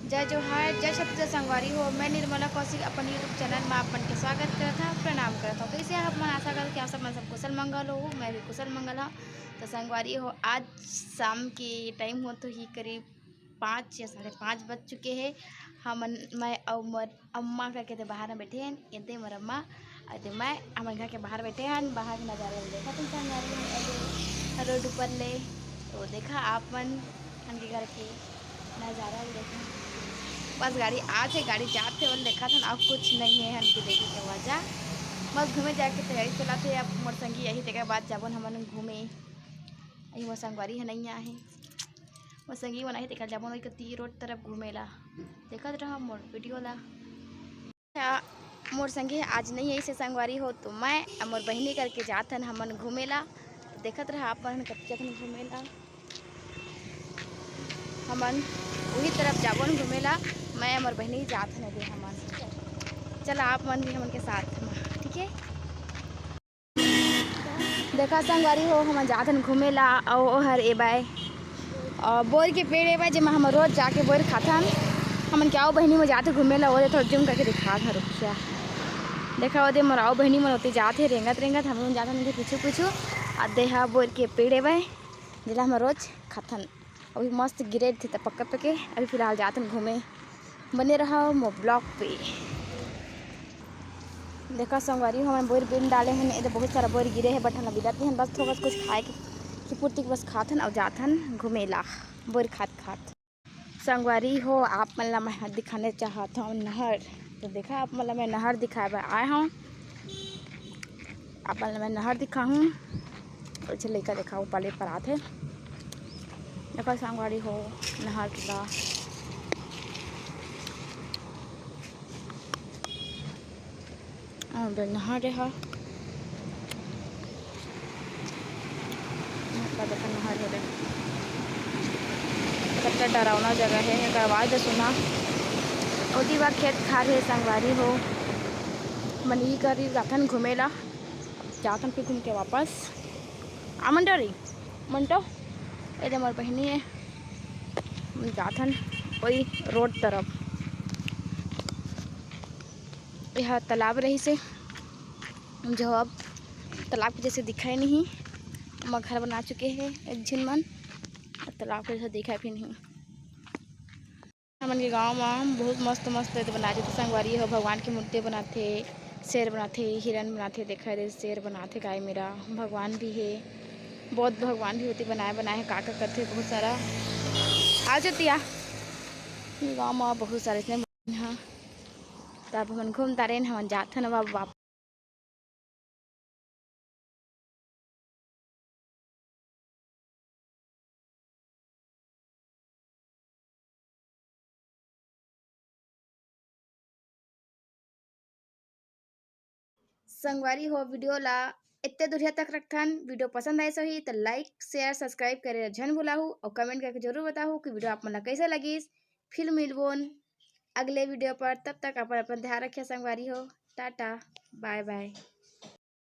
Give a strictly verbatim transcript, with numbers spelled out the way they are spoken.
जय जोहार, जय छत्तीसगढ़ संगवारी हो। मैं निर्मला कौशिक अपन YouTube चैनल में आप मन के स्वागत करत हूँ, प्रणाम करत हूँ। कैसे आप मन? आशा करत कि आप सब मन सब कुशल मंगल हो। मैं भी कुशल मंगल हूँ। तो संगवारी हो, आज शाम के टाइम हो तो ही करीब पाँच या साढ़े पाँच बज चुके हैं। हमन, मैं अउ मोर अम्मा करके तो बाहर में बैठे हैं, ये दे मोर अम्मा, अउ दे मैं हमन घर के बाहर बैठे हैं, बाहर के नजारा ल देखत हन संगवारी हो, अउ दे रोड ऊपर ले। तो देखा आप मन हमन के घर के नजारा ल देखा। बस गाड़ी आत हे, गाड़ी जात हे, ओला देखत हन, अउ कुछ नहीं है हमन के देखे के वजह। बस घूमे जाके तैयारी चलत हे। अब मोर संगी यही तेकर बाद जाबो न हमन घूमे। अभी मोर संगवारी ह नहीं आहे, मोर संगी मन आही तेकर जाबो न कती रोड तरफ घूमे ला। देखत रहा मोर वीडियो ला। अच्छा, मोर संगी आज नहीं आई से संगवारी हो, तो मैं अउ मोर बहिनी करके जात हन हमन घूमे ला। देखत रहा आप मन कब जात हन घूमे ला। हमन उही तरफ जाबो न घूमे ला, मैं अउ मोर बहिनी जात हन अभी हमन। चला आप मन भी हमन के साथ में, ठीक है? देखा संगवारी हो, हमन जात हन घूमे ला, अउ ओहर ए बाय, अउ बोर के पेड़ ए बाय, जेमा हमन रोज जाके बोर खाथन। हमन के अउ बहिनी में जात हन घूमे ला, ओदे थोड़ा जूम करके दिखात हन, रुकिया। देखा ओदे मोर अउ बहिनी मन ओती जात हे, रेंगत रेंगत, हमन जात हन ओदे पीछू पीछू। अउ देहा बोर के पेड़ ए बाय, जेला हमन रोज खाथन। अभी मस्त गिरे रहिथे त पक्का पके। अभी फिलहाल जात हन घूमे, बने रहा मोर ब्लॉग पे। देखा संगवारी, हमन बोर बिन डाले हन, एदे बहुत सारा बोर गिरे हे, but हमन बिनत नहीं हन, बस थोड़ा कुछ खाए के, के पूर्ति के बस खात हन अउ जात हन घूमे ला बोर खात खात। संगवारी हो, आप मन ला मैं ह दिखाने चाहत हूँ नहर। तो देखा आप मन ला मैं नहर दिखाए बर आए हूँ। आप मन ला मैं नहर दिखाहूँ। अच्छा लइका देखा वो पले पर आथे। देखा संगवारी हो नहर के ला। अउ बे नहर हे। का देखा नहर हे रे। कतका डरावना जगह हे, एकर आवाज ल सुना। ओती बा खेत खार हे संगवारी हो। मन ई करी जाथन घूमे ला। जाथन फिर घूम के वापस। आ मंटो रे, मंटो, ए दे मोर बहिनी हे। जाथन वही रोड तरफ। यह तालाब रहिस हे, जो अब तालाब के जैसे दिखाई नहीं। ओमा घर बना चुके हे एक झिन मन, तालाब के जैसे दिखाई भी नहीं। हमन के गांव म बहुत मस्त मस्त बनाथे संगवारी हो, भगवान के मूर्ति बनाथे, शेर बनाथे, हिरण बनाथे, देखा दे शेर बनाथे, गाय मेरा भगवान भी हे, बौद्ध भगवान भी होती बनाए बनाए हे, का का करथे बहुत सारा। आ जतिया गांव म बहुत सारे इसने हाँ, तब हमन घूम तारेन, हमन जाथन अब वापस। संगवारी हो, वीडियो ला इतने दूरिया तक रखथन। वीडियो पसंद आइस होही त like, share, subscribe करे ला झन भुलाहू अउ comment करके जरूर बताहू कि वीडियो आप मन ला कैसे लगिस। फिर मिलबोन अगले वीडियो पर, तब तक अपन अपन ध्यान रखिए संगवारी हो। टाटा, बाय बाय।